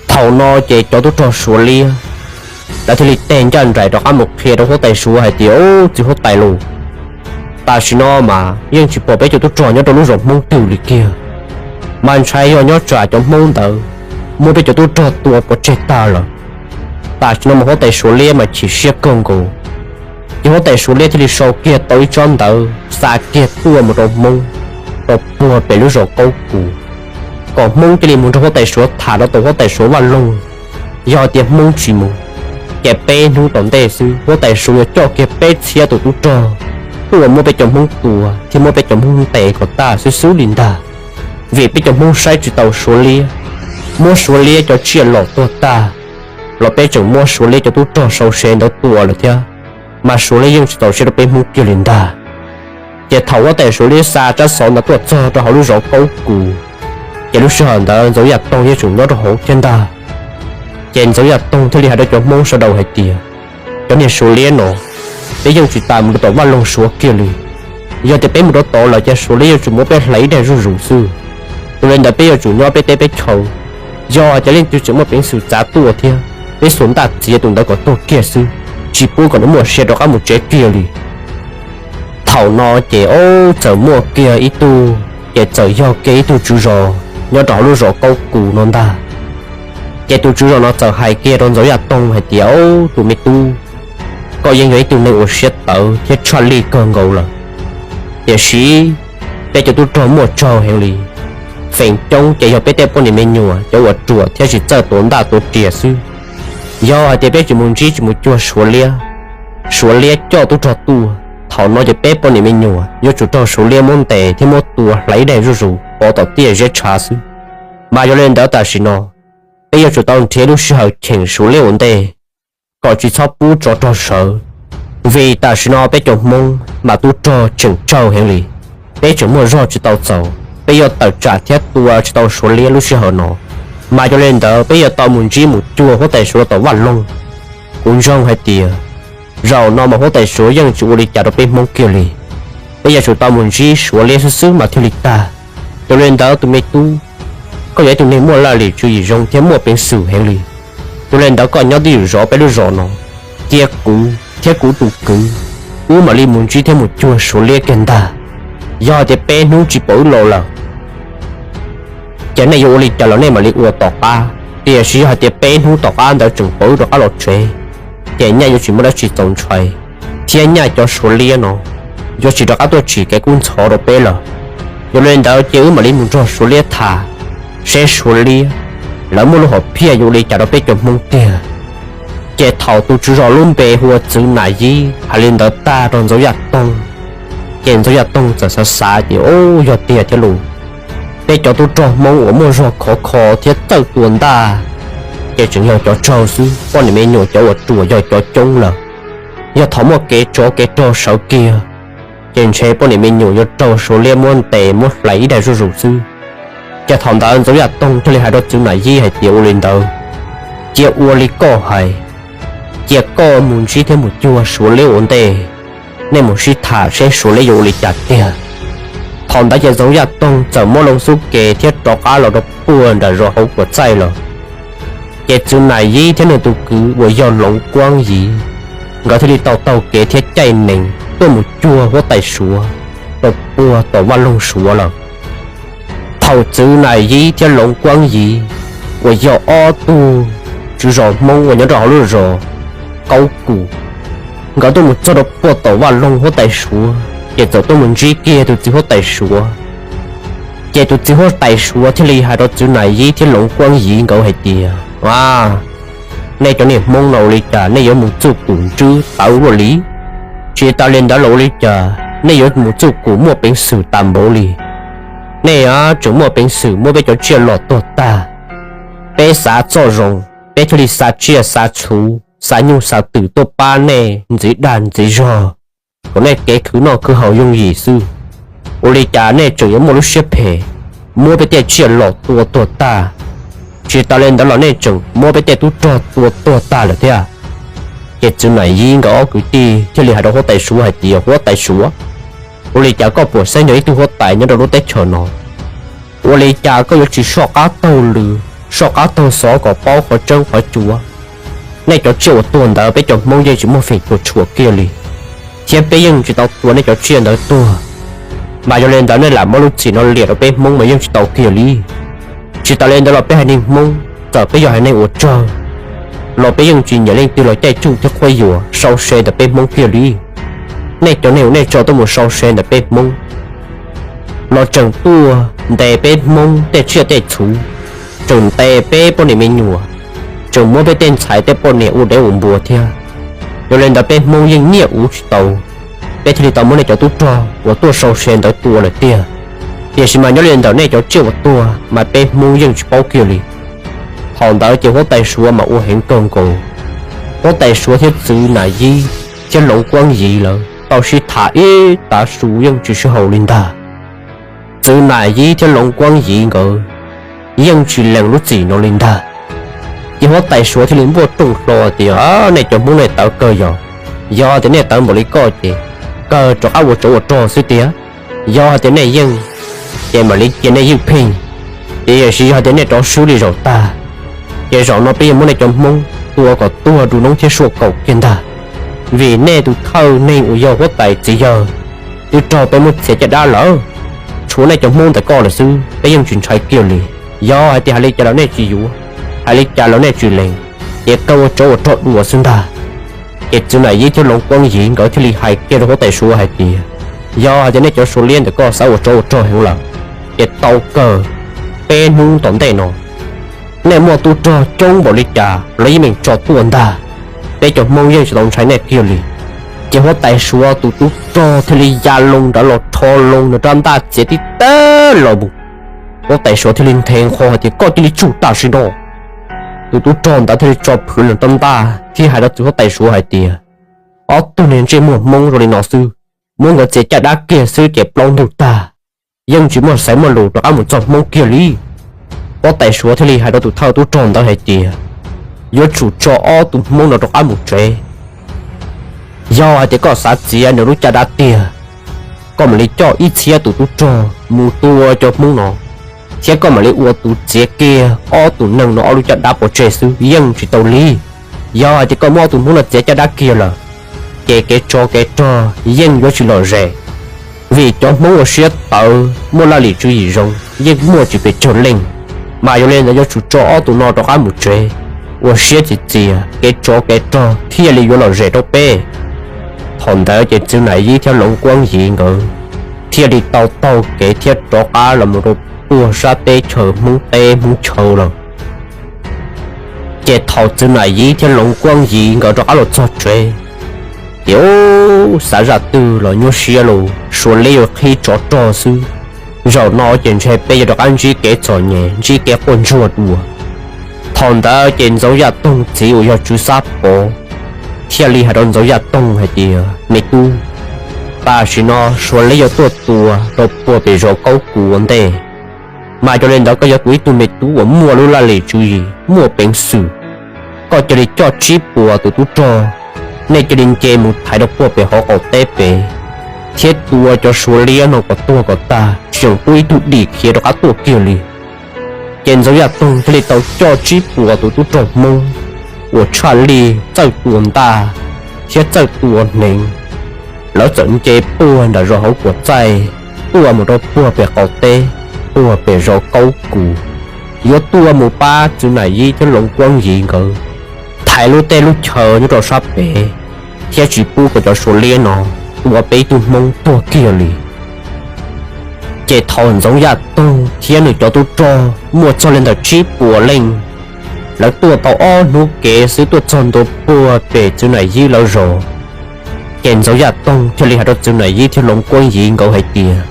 Thaum no ces cov tub rog Suav liab lawv thiaj li teg ncaj nraim rov qab mus qhia rau huab tais Suav hais tias, Au, txiv huab tais lauj, tam sim no mas yeej tsis pom peb cov tub rog nyob rau lub zos Hmoob twg li kiag. Mas ntshai yog nyob tsam cov Hmoob ntawd muab peb cov tub rog tua pov tseg tag lawm. Tam sim no mas huab tais Suav liab mas chim siab kawg nkaus. Ces huab tais Suav liab thiaj li sau kiag tau ib tsob ntawv xa kiag tuaj mus rau Hmoob, rau puag pem lub zos Kaub Kus, kom Hmoob cia li mus nrog huab tais Suav tham rau tom huab tais Suav vaj loog. Yog tias Hmoob tsis mus, ces peb hnub tom ntej xwb huab tais Suav yuav coj kiag peb txhiab tus tub rog tuaj muab peb cov Hmoob tua thiab muab peb cov Hmoob ntes kom tag xwb xwb li ntag. Vim peb cov Hmoob saib tsis taus Suav liab, muab Suav liab cov tsiaj lom tuag tag, los peb tseem muab Suav liab cov tub rog sau se ntawd tua lawm thiab, mas Suav liab yeej tsis txaus siab rau peb Hmoob kiag li ntag. Ces thaum huab tais Suav liab xa tsab xov ntawd tuaj txog rau hauv lub zos Kaub Kus, ces lub sij hawm ntawd Ntxoov Yaj Toog yeej tseem nyob rau hauv thiab ntag. Ces Ntxoov Yaj Toog thiaj li hais rau cov Hmoob sawv daws hais tias, Cov niag Suav liab no, peb yeej tsis tas mus rau tom vaj loog Suav kiag li. Yog tias peb mus rau tod lawm ces Suav liab yuav tsum muab peb hlais ib daig zuj zus xwb. Yog li ntawd peb yuav tsum nyob peb teb peb chaw. Yog hais tias leej twg tseem muaj peev xwm txav tuaj thiab, peb xuas ntaj txiav tus ntawd kom tuag kiag xwb, tsis pub kom nws muaj sia rov qab mus tsev kiag li. Thaum no ces ob txawm muaj kiag ib tug, ces txawm yog kiag ib tug tswv zos nyob rau hauv lub zos Kaub Kus no ntag. Ces tus tswv zos no txawm hais kiag rau Ntxoov Yaj Toog hais tias, Au, tus me tub, koj yeej yog ib tug neeg uas siab tawv thiab tshaj lij kawg nkaus lawm. Tiam sis peb cov tub rog muaj tsaug heev li, feem coob ces yog peb tej poj niam me nyuam cov uas ruam thiab tsis txawj tuav ntaj tuav riam xwb. Yog hais tias peb tsis mus ntsib tsis mus cuag Suav liab, Suav liab coj tub rog tuaj, thaum no ces peb poj niam me nyuam yuav tsum raug Suav liab muab ntes thiab muab tua hlais ib daig zuj zus pov tom tiaj zeb tshav xwb. Mas yog li ntawd tam sim no peb yuav tsum tau nrhiav lub sij hawm cheem Suav liab ua ntej, kom tsis txhob pub tsov rog sawv. Vim tam sim no peb cov Hmoob mas tub rog tseem tsaug heev li, peb tseem muaj zog tsis tau txaus, peb yuav tawm tsam thiab tua tsis tau Suav liab lub sij hawm no. Mas yog li ntawd peb yuav tau mus ntsib mus cuag huab tais Suav tom vaj loog. Kuv ntseeg hais tias zaum no mas huab tais Suav yeej tsis ua li cas rau peb Hmoob kiag li. Peb yuav tsum tau mus ntsib Suav liab xwb xwb mas thiaj li tag. Yog li ntawd tus me tub, koj yog ib tug neeg muaj laj lim tswv yim zoo thiab muaj peev xwm heev li. Yog li ntawd koj nyob twj ywm zov peb lub zos no, cia kuv thiab kuv tus kwv, wb mam li mus ntsib thiab mus cuag Suav liab kiag ntag. Yog hais tias peb hnub tsis pom wb los lawm, ces nej yuav ua li cas los nej mam li ua tom qab. Tiam sis yog hais tias peb hnub tom qab ntawd tseem pom wb rov qab los tsev, ces nyaj yuav tsis muaj dab tsi txaus ntshai, thiab nyaj cov Suav liab no yuav tsis rov qab tuaj tsim kev kub ntxhov rau peb lawm. Yog li ntawd ces wb mam li mus nrog Suav liab tham, seb Suav liab lawv muaj lub hom phiaj yuav ua li cas rau peb cov Hmoob tiag. Ces thaum tus tswv zos lub npe hu ua Txwv Nam Yib hais li ntawd tag rau Ntxoov Yaj Toog, ces Ntxoov Yaj Toog txawm xav xav tias, Ub, yog tiag thiab los, peb cov tub rog Hmoob uas muaj zog khov kho thiab txawj tua ntaj, ces tseem yog cov tsawg xwb, poj niam me nyuam cov uas ruam yog cov coob lawm. Yog thaum muaj kev tsov kev rog sawv kiag, ces ntshe poj niam me nyuam yuav raug Suav liab muab ntes muab hlais ib daig zuj zus xwb. Ces thaum ntawd Ntxoov Yaj Toog thiaj li hais rau Txwv Nam Yib hais tias, Ua li ntawd, cia ua li koj hais, cia koj mus ntsib thiab mus cuag Suav liab ua ntej, nej mus sib tham seb Suav liab yuav ua li cas tiag. Thaum ntawd ces Ntxoov Yaj Toog txawm muab loo xub ke thiab rov qab los rau puag nram zos hauv kuam txaij lawm. Ces Txwv Nam Yib thiab nws tus kwv uas yog Loov Kuab Yiv, nkawd thiaj li tau taug kev thiab caij nees tuaj mus cuag huab tais Suav rau puag tom vaj loog Suav lawm. Thaum Txwv Nam Yib thiab Loov Kuab Yiv uas yog ob tug tswv zos Hmoob uas nyob rau hauv lub zos Kaub Kum, nkawd tuaj mus txog rau puag tom vaj loog huab tais Suav, ces txawm tuaj mus ntsib kiag tus txiv huab tais Suav. Ces tus txiv huab tais Suav thiaj li hais rau Txwv Nam Yib thiab Loov Kuab Yiv nkawd hais tias, A, nej cov niag Hmoob no ua li cas nej yuav mus txuj kum ntswb tawv luaj li? Tsis tas li ntawd los ua li cas nej yuav mus txuj kum muaj peev xwm tas npaum li? Nej tseem muaj peev xwm muab peb cov tsiaj los tuag tag. Peb xav txoj zoo, peb thiaj li xa tsiaj xa txhu, xa nyuj xa twm tuaj pab nej ntxiv dag ntxiv zog, kom nej kev khwv noj khwv haus yooj yim xwb. Ua li cas nej tseem yuav muaj lub siab phem muab peb tej tsiaj los tua tuag tag? Tsis tas li ntawd los nej tseem muab peb tej tub rog tua tuag tag lawm thiab. Ces Txwv Nam Yib nkawd ob kwv tij thiaj li hais rau huab tais Suav hais tias, Huab tais Suav, ua li cas koj puas xeeb yog ib tug huab tais nyob rau lub teb chaws no? Ua li cas koj yuav tsis soj qab taug lw, soj qab taug xov kom paub qhov tseeb qhov cuav? Nej cov tsiaj uas tuag ntawd peb cov Hmoob yeej tsis muaj feem tua tshuam kiag li, thiab peb yeej tsis tau tua nej cov tsiaj ntawd tuag. Mas yog li ntawd nej lam muab lub txim no liam rau peb Hmoob mas yeej tsis tau kiag li. Tsis tas li ntawd los peb haiv neeg Hmoob, txawm peb yog haiv neeg uas tsawg los peb yeej tsis nyiam leej twg los caij tsuj thiab qhuab yuam sau se ntawm peb Hmoob kiag li. Nej cov neeg uas nej tso tuaj mus sau se ntawm peb Hmoob los tseem tuaj ntes peb Hmoob tej tsiaj tej txhu, tseem ntes peb poj niam me nyuam, tseem muab peb tej ntxhais tej poj niam ua dev ua npua thiab. Yog li ntawd peb Hmoob yeej nyiaj uv tsis tau, peb thiaj li tau muab nej cov tub rog uas tuaj sau se ntawd tua lawm tiag. Tiam sis mas nyob li ntawm nej cov tsiaj uas tuag mas peb Hmoob yeej tsis paub kiag li. Thaum ntawd ces huab tais Suav mas ua heev kawg nkaus. Huab tais Suav thiab Txwv Nam Yib thiab Loov Kuab Yiv lawv tau sib tham ib tav su yeej tsis sib haum li ntag. Txwv Nam Yib thiab Loov Kuab Yiv nkawd yeej tsis lees lub txim no li ntag. Ces huab tais Suav thiaj li npuaj rooj hlo tias, Nej cov Hmoob nej tawv kawg yog, yog tias nej tawv npaum li koj ces kawg rov qab ua tsov ua rog xwb tiag. Yog hais tias nej yeej, ces mam li cia nej ywj pheej, tiam sis yog hais tias nej rov swb li zaum tag, ces zaum no peb yuav muab nej cov Hmoob tua kom tuag du noob thiab suaj kaum kiag ntag. Vim nej tus thawj neeg uas yog huab tais txiv yawg twb raug peb muab txiav caj dab lawm. Tshuav nej cov Hmoob ntawm koj lawm xwb, peb yeej tsis ntshai kiag li. Yog hais tias hais li cas los nej tsis yuav, hais li cas los nej tsis lees, ces kawg ua tsov ua rog dua xwb ntag. Ces Txwv Nam Yib thiab Loov Kuab Yiv nkawd thiaj li hais kiag rau huab tais Suav hais tias, Yog hais tias nej cov Suav liab ntawm koj xav ua tsov ua rog heev lawm, ces tau kawg, peb hnub tom ntej no nej muaj tub rog coob npaum li cas los yeej meem tso tuaj ntag, peb cov Hmoob yeej tsis tau ntshai nej kiag li. Ces huab tais Suav tus tub rog thiaj li ya loo nrad los rho loo nws rab ntaj txiav tib tag los mus. Huab tais Suav thiaj li nthe nqho hais tias, Koj cia li tsum tam sim no! Tus tub rog ntawd thiaj li tso plhuav nws rab ntaj thiab hais rau tus huab tais Suav hais tias, Ob tug niag ntsej muag Hmoob zoo li no xwb, muab nkawd txiav caj dab kiag xwb ces plaub ntug tag, yeej tsis muaj xaiv muaj lus rov qab mus txog Hmoob kiag li. Pob tais Suav thiaj li hais rau tus thawj tub rog ntawd hais tias, yuav tsum tso ob tug Hmoob no rov qab mus tsev. Yog hais tias koj xav txiav nws lub caj dab tiag, koj mam li coj ib txhiab tus tub rog mus tua cov Hmoob no, thiab koj mam li ua tus txiav kiag ob tug neeg no ob lub caj dab pov tseg xwb yeej tsis tau li. Yog hais tias koj muab ob tug Hmoob no txiav caj dab kiag lawm, ces kev tsov kev rog yeej yuav tsis lom zem, vim cov Hmoob ua siab tawv muaj laj lim tswv yim zoo yeej muaj tsis pes tsawg leej. Mas yog li ntawd yuav tsum tso ob tug no rov qab mus tsev, ua siab txias txias kev tsov kev rog thiaj li yuav lom zem rau peb. Thaum ntawd ces Txwv Nam Yib thiab Loov Kuab Yiv nkawd thiaj li tau taug kev thiab rov qab los mus rau puag sab teb chaws Hmoob teb Hmoob chaw lawm. Ces thaum Txwv Nam Yib thiab Loov Kuab Yiv nkawd rov qab los txog tsev, ces ub, xav zaj twg los nyuaj siab lauj, Suav liab yuav qhib tsov rog xwb. Zaum no ces ntshe peb yuav rov qab ntsib kev txom nyem ntsib kev quaj ntsuag dua. Thaum ntawd ces Ntxoov Yaj Toog txiv uas yog Tswv Xab Pov thiaj li hais rau Ntxoov Yaj Toog hais tias, me tub, tam sim no Suav liab yuav tuaj tua rau puag pem zos Kaub Kuv ua ntej, mas yog li ntawd koj yog kuv ib tug me tub uas muaj lub laj lim tswv yim muaj peev xwm, koj cia li coj tsib puas tus tub rog, nej cia li nce mus thaiv rau puag pem hauv qaum teb pem, thiab tua cov Suav liab no kom tuag kom tag, tsis txhob pub ib tug dim khiav rov qab tuaj kiag li. Ces Ntxoov Yaj Toog thiaj li tau coj tsib puas tus tub rog Hmoob uas tshaj lij txawj tua ntaj thiab txawj tua hneev, lawv txawm nce puag nram zos Hauv Kuam Txaij tuaj mus rau puag pem qaum teb, puag pem zos Kaub Kuv, yuav tuaj mus pab Txwv Nam Yib thiab Loov Kuab Yiv nkawd thaiv lub teb lub chaw nyob rau sab pem, thiab tsis pub kom cov Suav liab no tua peb ib tug Hmoob tuag kiag li. Ces thaum Ntxoov Yaj Toog thiab nws cov tub rog muaj txog li ntawm tsib puas leej, lawv tuaj tau ob hnub kev xwb tuaj txog ntua puag pem Txwv Nam Yib lawv zos. Ces Ntxoov Yaj Toog thiaj li hais rau Txwv Nam Yib thiab Loov Kuab Yiv nkawd hais tias,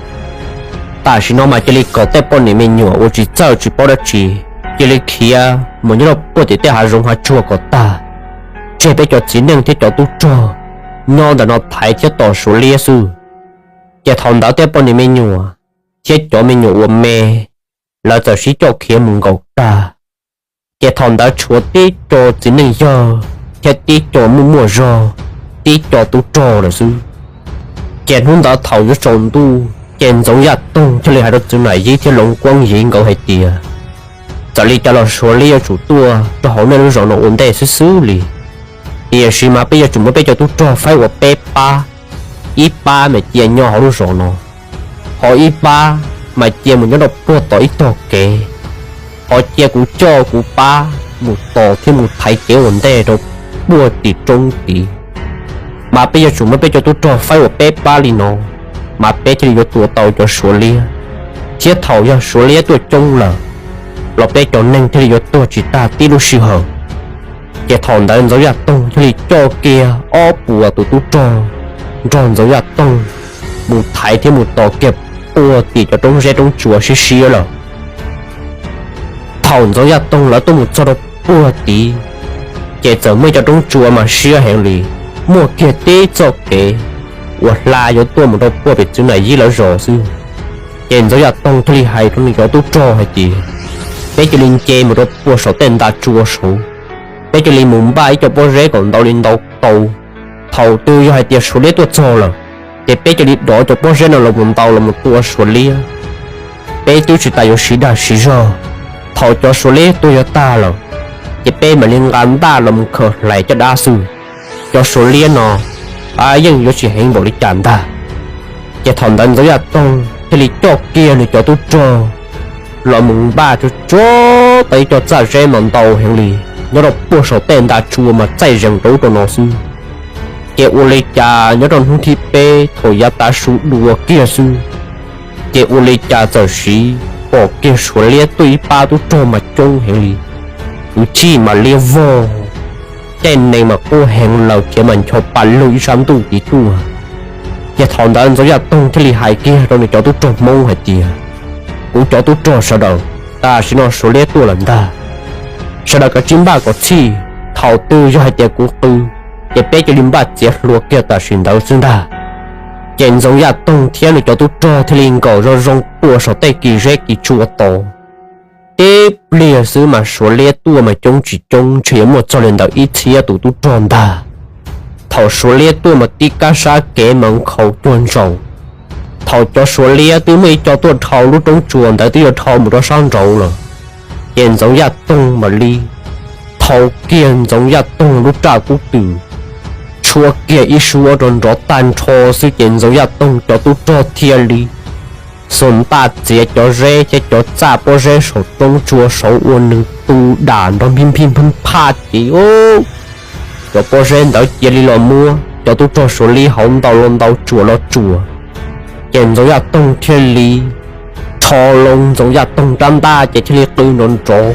tam sim no mas cia li kom tej poj niam me nyuam uas tsis txawj tsis paub dab tsi, cia li khiav mus nyob rau puag tim tej hav zoov hav tsuag kom tag, tseg peb cov txiv neej thiab cov tub rog nyob ntawm no thaiv thiab tos Suav liab xwb. Ces thaum ntawd tej poj niam me nyuam thiab cov me nyuam uas me, lawv txawm sib coj khiav mus nkaum tag. Ces thaum ntawd tshuav tib co txiv neej yawg thiab tib co muaj muaj zog, tib co tub rog lawm xwb. Ces hnub ntawd thaum yuav tsaus ntuj ces Ntxoov Yaj Toog thiaj li hais rau Txwv Nam Yib thiab Loov Kuab Yiv nkawd hais tias, txawm li cas los Suav liab yuav tsum tuaj rau hauv nej lub zos no ua ntej xwb xwb li, tiam sis mas peb yuav tsum muab peb cov tub rog faib ua peb pab, ib pab mas cia nyob hauv lub zos no, ho ib pab mas cia mus nyob rau puag tom ib tog kev, ho cia kuv coj kuv pab mus tos thiab mus thaiv kev ua ntej rau puag tim roob tid. Mas peb yuav tsum muab peb cov tub rog faib ua peb pab li no, mas peb thiaj li yuav tua tau cov Suav liab, thiab thaum yog Suav liab tuaj coob lawm los peb cov neeg thiaj li yuav tuag tsis tag tib lub sij hawm. Ces thaum ntawd Ntxoov Yaj Toog thiaj li coj kiag ob puas tus tub rog nrog Ntxoov Yaj Toog mus thaiv thiab mus tos kiag puag tim cov roob zeb roob tsua siab siab lawm. Thaum Ntxoov Yaj Toog lawv tuaj mus txog rau puag tid, ces txawm muaj cov roob tsua mas siab heev li, muaj kiag tib txoj kev uas hla yuav tuaj mus rau puag pem Txwv Nam Yib lawv zos xwb. Ces Ntxoov Yaj Toog thiaj li hais rau nws cov tub rog hais tias, peb cia li nce mus rau puag saum tej nta tsua saud, peb cia li mus npaj ib co pob zeb kom ntau li ntau tau. Thaum twg yog hais tias Suav liab tuaj txog lawm, ces peb cia li dov cov pob zeb no los mus ntaus los mus tua Suav liab. Peb twb tsis tas yuav siv dag siv zog, thaum cov Suav liab tuag yuav tag lawm, ces peb mam li nqa ntaj los mus khaws hlais caj dab xwb. Cov Suav liab no yeej yuav tsis heev npaum li cas ntag. Ces thaum ntawd Ntxoov Yaj Toog thiaj li coj kiag nws cov tub rog los mus npaj tsuag tsuag tau ib co txaj zeb mas ntau heev li, nyob rau puag saum tej nta tsua mas txaij zees rau ub rau no xwb. Ces ua li cas nyob rau hnub thib peb thaum yav tav su dua kiag xwb, ces ua li cas txawm siv pom kiag Suav liab tuaj ib pab tub rog mas coob heev li, kwv tij mas liab vog, caij nees mas quaj heev, lawv khiav mas ncho pa lug ib sab ntuj tid tuaj. Ces thaum ntawd Ntxoov Yaj Toog thiaj li hais kiag rau nws cov tub rog Hmoob hais tias, kuv cov tub rog sawv daws, tam sim no Suav liab tuaj lawm ntag. Sawv daws kav tsij npaj kom txhij, thaum twg yog hais tias kuv qw, ces peb cia li npaj txiav hlua kiag tam sim ntawd xwb ntag. Ces Ntxoov Yaj Toog thiab nws cov tub rog thiaj li nkaum zoo zoo puag saum tej kis zeb kis tsua tod. Tib pliag xwb mas Suav liab tuaj mas coob tsis coob ntshe yuav muaj txog li ntawm ib txhiab tus tub rog ntag. Thaum Suav liab tuaj mas tib kab sab kev mas nkhaus cuag ntsaum. Thaum cov Suav liab twb muaj ib co tuaj dhau lub roob tsuas ntawd twb yuav dhau mus rau sab nraud lawm, ces Ntxoov Yaj Toog mam li thau kiag Ntxoov Yaj Toog lub raj kub twm, tshuab kiag ib suab rau nrov tag nrho xwb ces Ntxoov Yaj Toog cov tub rog thiaj li xuas ntaj txiav cov zeb thiab cov txaj pob zeb saum roob tsuas saud ua nws tu dam nrov nphij nphij nphaj nphaj ces cov pob zeb ntawd cia li los muab cov tub rog Suav liab hauv ntau los ntau tsuam los tsuam. Ces Ntxoov Yaj Toog thiaj li rho loo Ntxoov Yaj Toog rab ntaj ces thiaj li qw nrov nrov.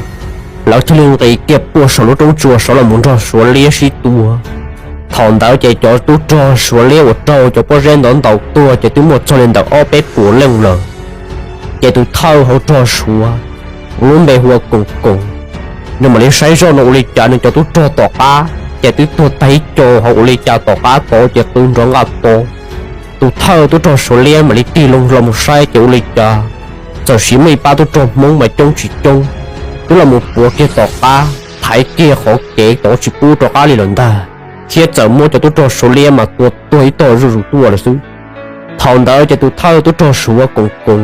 Lawv thiaj li nqis kiag puag saum lub roob tsuas saud los mus nrog Suav liab sib tua. Thaum ntawd ces cov tub rog Suav liab uas raug cov pob zeb ntawd ntaus tuag ces twb muaj txog li ntawm ob peb puas leej lawm. Ces tus thawj hauv rog Suav uas lub npe hu ua Koos Koos, nws mam li saib zoj no ua li cas nws cov tub rog tom qab ces twb tuag tag ib co hauv, ua li cas tom qab tod ces qw nrov nqaj to. Tus thawj tub rog Suav liab mam li tig loo los mus saib ces ua li cas txawm siv muaj ib pab tub rog Hmoob mas coob tsis coob twb los mus puav kiag tom qab, thaiv kiag qhov kev tod tsis pub rov qab li lawm ntag, thiab txawm muab cov tub rog Suav liab mas tua tuag ib tog zuj zus tuaj lawm xwb. Thaum ntawd ces tus thawj tub rog Suav Koos Koos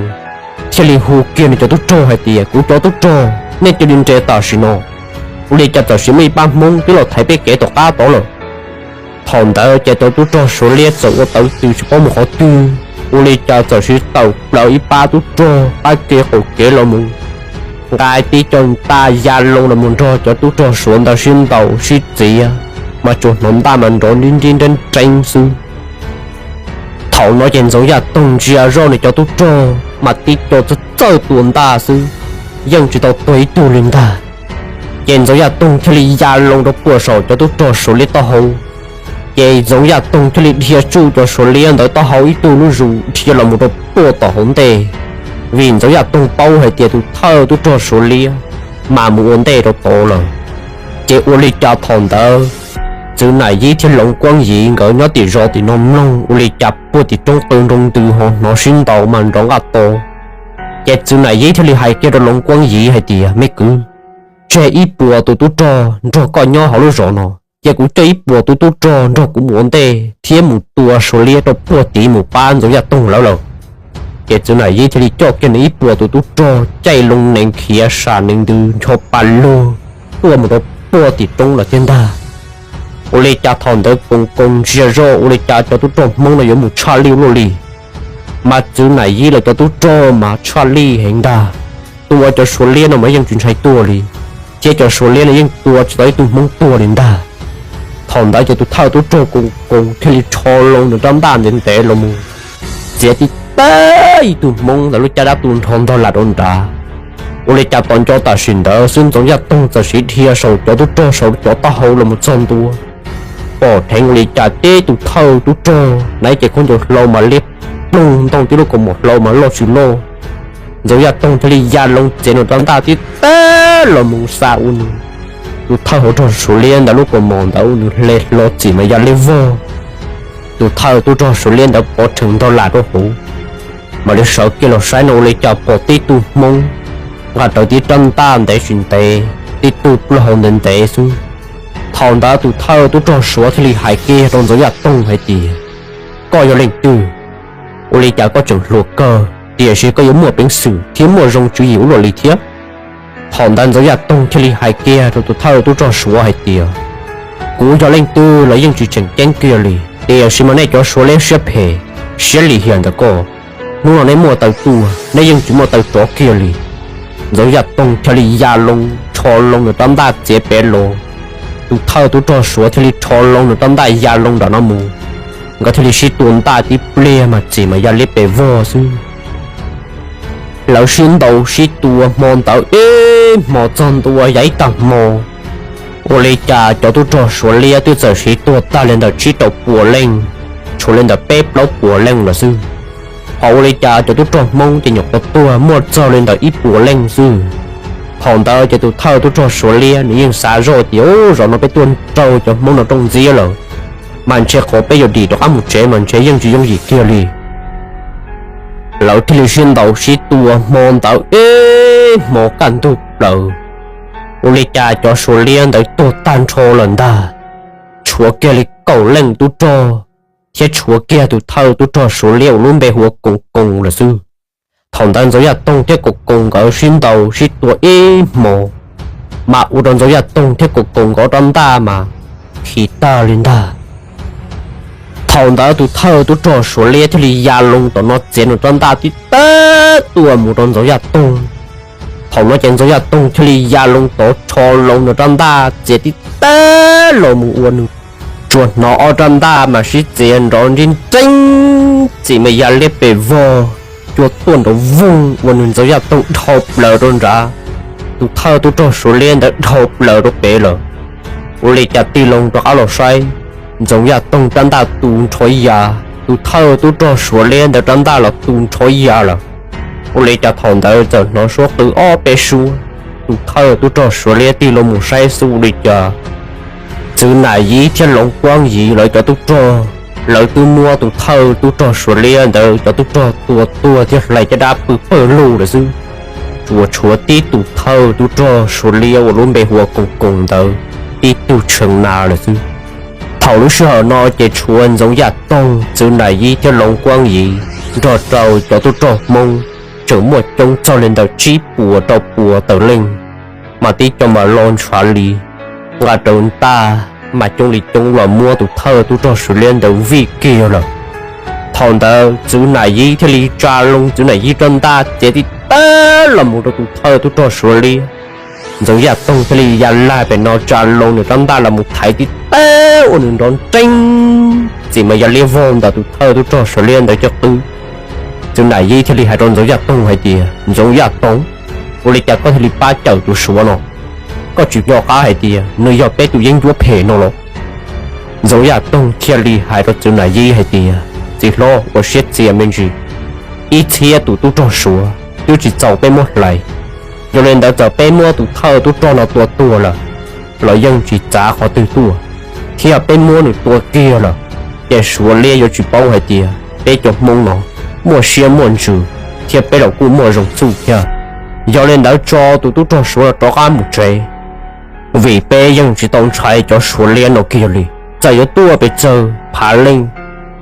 thiaj li hu kiag nws cov tub rog hais tias, Kuv cov tub rog, nej cia li nres tam sim no, ua li cas txawm siv muaj ib pab Hmoob twb los thaiv peb kev tom qab tod lawm. Thaum ntawd ces cov tub rog Suav liab txawm ua tawv tws tsis paub mus qhov twg, ua li cas txawm siv tawm plaws ib pab tub rog qab kev qaum kev los mus nqa tib co ntaj ya loo los mus nrog cov tub rog Suav ntawd sib ntaus sib txiav, mas tsuas hnov ntaj mas nrov nrib nrib nreeb nreeb xwb. Thaum no ces Ntxoov Yaj Toog ntsia zoj nws cov tub rog mas tib co txawj txawj tua ntaj xwb, yeej tsis tau tuag ib tug li ntag. Ces Ntxoov Yaj Toog thiaj li ya loo rau puag saum cov tub rog Suav liab taub hau. Ces Ntxoov Yaj Toog thiaj li dhia tsuj cov Suav liab ntawd taub hau ib tug lub zus dhia los mus rau puag tom hauv ntej, vim Ntxoov Yaj Toog paub hais tias tus thawj tub rog Suav liab mas mus ua ntej rau tod lawm. Ces ua li cas thaum ntawd Txwv Nam Yib thiab Loov Kuab Yiv nkawd nyob tim zos tim no mloog ua li cas puag tim roob qw nroo ntws ho hnov sib ntaus mas nrov nqaj to. Ces Txwv Nam Yib thiaj li hais kiag rau Loov Kuab Yiv hais tias, Me kwv, tseg ib puas tus tub rog nrog koj nyob hauv lub zos no, ces kuv coj ib puas tus tub rog nrog kuv mus ua ntej thiab mus tua Suav liab rau puag tid mus pab Ntxoov Yaj Toog lawv lawm. Ces Txwv Nam Yib thiaj li coj kiag nws ib puas tus tub rog caij loo nees khiav sam nees ntws ncho pa lug tuaj mus rau puag tim roob lawm thiab ntag. Ua li cas thaum ntawd Koos Koos ntsia zoj ua li cas cov tub rog Hmoob no yuav mus tshaj lij ua luaj li, mas Txwv Nam Yib lawv cov tub rog mas tshaj lij heev ntag. Tua cov Suav liab no mas yeej tsis ntshai tuag li, thiab cov Suav liab no yeej tua tsis tau ib tug Hmoob tuag li ntag. Thaum ntawd ces tus thawj tub rog Koos Koos thiaj li rho loo nws rab ntaj ntev ntev los mus txiav tib tag ib tug Hmoob ntawd lub caj dab tu nrho ntog lam rau nrad. Ua li cas tos nco tam sim ntawd xwb Ntxoov Yaj Toog txawm siv dhia saum cov tub rog saud cov taub hau los mus txog ntua, pom dheev ua li cas tib tus thawj tub rog naiv ces khaub ncaws hlau mas liab ploog ntog tib lub kaus mom hlau mas loj tsis loj. Ntxoov Yaj Toog thiaj li ya loo txiav nws rab ntaj tib tag los mus xa ua nws tus thawj hauv rog Suav liab ntawd lub kaus mom ntawd ua nws hle hlo txim mas ya liab vog. Tus thawj tub rog Suav liab ntawd pov rhees ntog lam rau hauv, mam li sawv kiag los saib no ua li cas pom tib tug Hmoob nqa rawv tib rab ntaj ntev tsis ntev, tib tug plaub hau ntev ntev xwb. Thaum ntawd tus thawj tub rog Suav thiaj li hais kiag rau Ntxoov Yaj Toog hais tias, Koj yog leej twg? Ua li cas koj tseem hluas kawg tiam sis koj yuav muaj peev xwm thiab muaj zoo tswv yim ua luaj li thiab? Thaum ntawd Ntxoov Yaj Toog thiaj li hais kiag rau tus thawj tub rog Suav hais tias, Kuv yog leej twg los yeej tsis tseem ceeb kiag li, tiam sis mas nej cov Suav liab siab phem, siab lim hiam ntawm koj, hnub no nej muaj taw tuaj nej yeej tsis muaj taw rov kiag li. Ntxoov Yaj Toog thiaj li ya loo rho loo nws rab ntaj txiav pem los, tus thawj tub rog Suav thiaj li rho loo nws rab ntaj ya loo nram no mus. Nkawd thiaj li sib tua ntaj tib pliag mas txim mas ya liab pes vog xwb. Lawv sib ntaus sib tua hmo ntawd ib hmo txog ntua yav ib tag hmo, ua li cas cov tub rog Suav liab twb txawm siv tuag tag li ntawm tsib rau puas leej, tshuav li ntawm peb plaub puas leej lawm xwb. Ho ua li cas cov tub rog Hmoob ces nyuam qhuav tuag muaj txog li ntawm ib puas leej xwb. Thaum ntawd ces tus thawj tub rog Suav liab nws yeej xav zoj tias, Ub, zaum no peb tuaj raug cov Hmoob no rooj ntxiab lawm, mas ntshe qhov peb yuav dim rov qab mus tsev mas ntshe yeej tsis yooj yim kiag li. lawv thiaj li sib ntaus sib tua hmo ntawd ib hmo kaj ntug plaws. Ua li cas cov Suav liab ntawd tuag tag nrho lawm ntag, tshuav kiag li kaum leej tub rog thiab tshuav kiag tus thawj tub rog Suav liab uas lub npe hu ua Koos Koos lawm xwb. Thaum ntawd Ntxoov Yaj Toog thiab Koos Koos nkawd sib ntaus sib tua ib hmo, mas ua rau Ntxoov Yaj Toog thiab Koos Koos nkawd rab ntaj mas khi tag li ntag. Thaum ntawd tus thawj tub rog Suav liab thiaj li ya loo tom no txiav nws rab ntaj tib tag tuaj mus rau Ntxoov Yaj Toog. Thaum no ces Ntxoov Yaj Toog thiaj li ya loo tod rho loo nws rab ntaj txiav tib tag los mus ua nws tsuas hnov ob rab ntaj mas sib txiav nrov nrib nreeb, txim mas ya liab pes vog, cua tuaj nrov voog ua nws Ntxoov Yaj Toog dhau plaws rau nrad, tus thawj tub rog Suav liab ntawd dhau plaws rau pem lawm. Ua li cas tig loo rov qab los saib, Ntxoov Yaj Toog rab ntaj tu nrho ib yav, tus thawj tub rog Suav liab ntawd rab ntaj los tu nrho ib yav lawm. Ua li cas thaum ntawd txawm hnov suab qw ob peb suab, tus thawj tub rog Suav liab tig loo mus saib xwb ua li cas Txwv Nam Yib thiab Loov Kuab Yiv lawv cov tub rog, lawv twb muab tus thawj tub rog Suav liab ntawd cov tub rog tua tuag thiab hlais caj dab pw pawg lug lawm xwb. Tsuas tshuav tib tus thawj tub rog Suav liab uas lub npe hu ua Koos Koos ntawd tib tug tshee na lawm xwb. Thaum lub sij hawm no ces tshuav Ntxoov Yaj Toog, Txwv Nam Yib thiab Loov Kuab Yiv nrog rau cov tub rog Hmoob tseem muaj coob txog li ntawm tsib puas rau puas tawm leej, mas tib co mas lo ntshav li nqa rawv ntaj mas coob li coob los muab tus thawj tub rog Suav liab ntawd vij kiag lawm. Thaum ntawd Txwv Nam Yib thiaj li tsa loo Txwv Nam Yib rab ntaj txiav tib tag los mus rau tus thawj tub rog Suav liab. Ntxoov Yaj Toog thiaj li ya lag pem no tsa loo nws rab ntaj los mus thaiv tib tag ua nws nrov nreeb, txim mas ya liab vog ntawm tus thawj tub rog Suav liab ntawd caj qwb. Txwv Nam Yib thiaj li hais rau Ntxoov Yaj Toog hais tias, Ntxoov Yaj Toog, ua li cas koj thiaj li pab cawm tus Suav no? Koj tsis nco qab hais tias nws yog peb tus yeeb ncuab phem no los? Ntxoov Yaj Toog thiaj li hais rau Txwv Nam Yib hais tias, txiv hlob, ua siab txias me ntsis, ib txhiab tus tub rog Suav twb tsis txaus peb muab hlais. Yog li ntawd txawm peb muab tus thawj tub rog no tua tuag lawm los yeej tsis txav qhov twg tuaj, thiab yog peb muab nws tua kiag lawm ces Suav liab yuav tsis paub hais tias peb cov Hmoob no muaj siab muaj ntsws thiab peb los kuj muaj zoo txuj thiab. Yog li ntawd tso tus tub rog Suav no rov qab mus tsev, vim peb yeej tsis tau ntshai cov Suav liab no kiag li. Txawm yuav tuaj pes tsawg phav leej,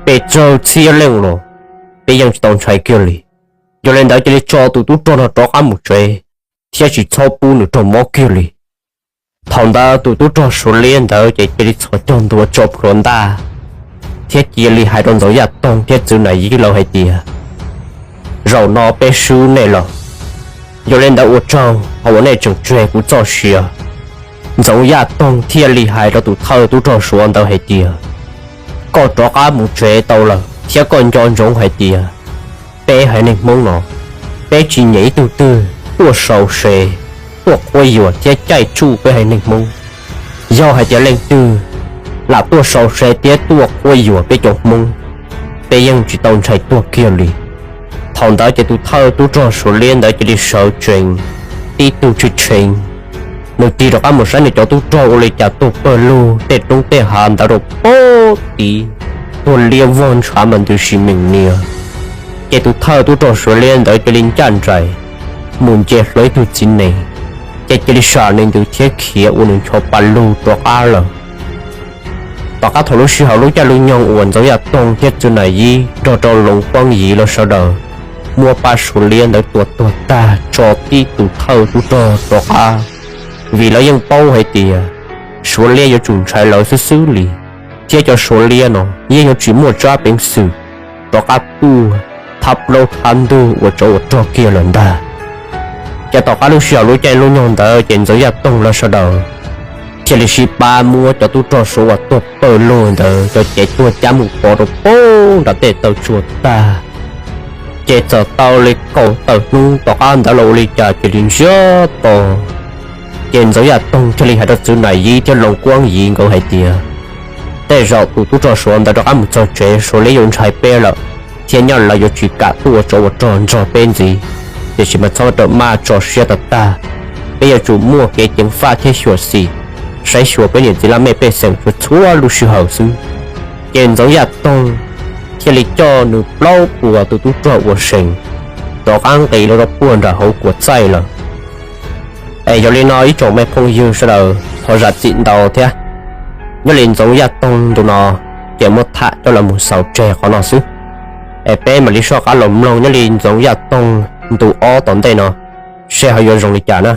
pes tsawg txhiab leej los peb yeej tsis tau ntshai kiag li. Yog li ntawd cia li tso tus tub rog no rov qab mus tsev thiab tsis txhob pub nws raug mob kiag li. Thaum ntawd tus tub rog Suav liab ntawd ces cia li txhos caug ntua tso plhuav ntaj thiab cia li hais rau Ntxoov Yaj Toog thiab Txwv Nam Yib lawv hais tias, zaum no peb swb nej lawm. Yog li ntawd ua tsaug qhov uas nej tseem tseg kuv txoj sia. Ntxoov Yaj Toog thiaj li hais rau tus thawj tub rog Suav ntawd hais tias, koj rov qab mus tsev tau lawm thiab koj nco ntsoov hais tias peb haiv neeg Hmoob no, peb tsis nyiam ib tug twg tuaj sau se, tuaj quab yuam thiab caij tsuj peb haiv neeg Hmoob. Yog hais tias leej twg lam tuaj sau se thiab tuaj quab yuam peb cov Hmoob, peb yeej tsis tau ntshai tuag kiag li. Thaum ntawd ces tus thawj tub rog Suav liab ntawd cia li sawv tsees, tib tug tshee tshee, nws tig rov qab mus saib nws cov tub rog ua li cas tuag pawg lug tej roob tej hav ntawd rau pag tid, tuag liab vog ntshav mas ntws sis meem nias. Ces tus thawj tub rog Suav liab ntawd cia li ncaj nraim mus nce hlo ib tug txiv nees, ces cia li sam nees ntws thiab khiav ua nws ncho pa lug rov qab lawm. Tom qab thaum lub sij hawm lub caij lub nyoog uas Ntxoov Yaj Toog thiab Txwv Nam Yib nrog rau Loov Kuab Yiv lawv sawv daws muab pab Suav liab ntawd tua tuag tag tso tib tus thawj tub rog rov qab, vim lawv yeej paub hais tias Suav liab yuav tsum ntshai lawv xwb xwb li, thiab cov Suav liab no yeej yuav tsis muaj tsab peev xwm rov qab tuaj thab plaub thab ntug ua tsov ua rog kiag lawm ntag. Ces tom qab lub sij hawm lub caij lub nyoog ntawd ces Ntxoov Yaj Toog lawv sawv daws thiaj li sib pab muab cov tub rog Suav uas tuag pawg lug ntawd cov cev tuag cab mus pov rau pag nram tej taw tsuag tag. Ces txawm tau li kaum tawm hnub tom qab ntawd los ua li cas cia li ntsiag to. Ces Ntxoov Yaj Toog thiaj li hais rau Txwv Nam Yib thiab Loov Kuab Yiv nkawd hais tias, tej zaum tus tub rog Suav ntawd rov qab mus txog tsev Suav liab yuav ntshai peb lawm, thiab nyaj lawv yuav tsis kam tuaj ua tsov ua rog nrog peb ntxiv. Tiam sis mas txhob rawm maj tso siab tag tag, peb yuav tsum muaj kev ceev faj thiab xyuam xim, saib xyuas peb niam txiv laj mej pej xeem txhua txhua lub sij hawm xwb. Ces Ntxoov Yaj Toog thiaj li coj nws plaub puas tus tub rog uas seem rov qab nqis los rau puag nram hauv kuam txaij lawm. Es yog li no ib tsoom me phooj ywg sawv daws thov zam txim ntau thiab. Nyob li Ntxoov Yaj Toog ntu no ces muab tham coj los mus xaus tseg qhov no xwb. Es peb mam li soj qab los mloog nyob li Ntxoov Yaj Toog ntu ob tom ntej no seb ho yuav zoo li cas na.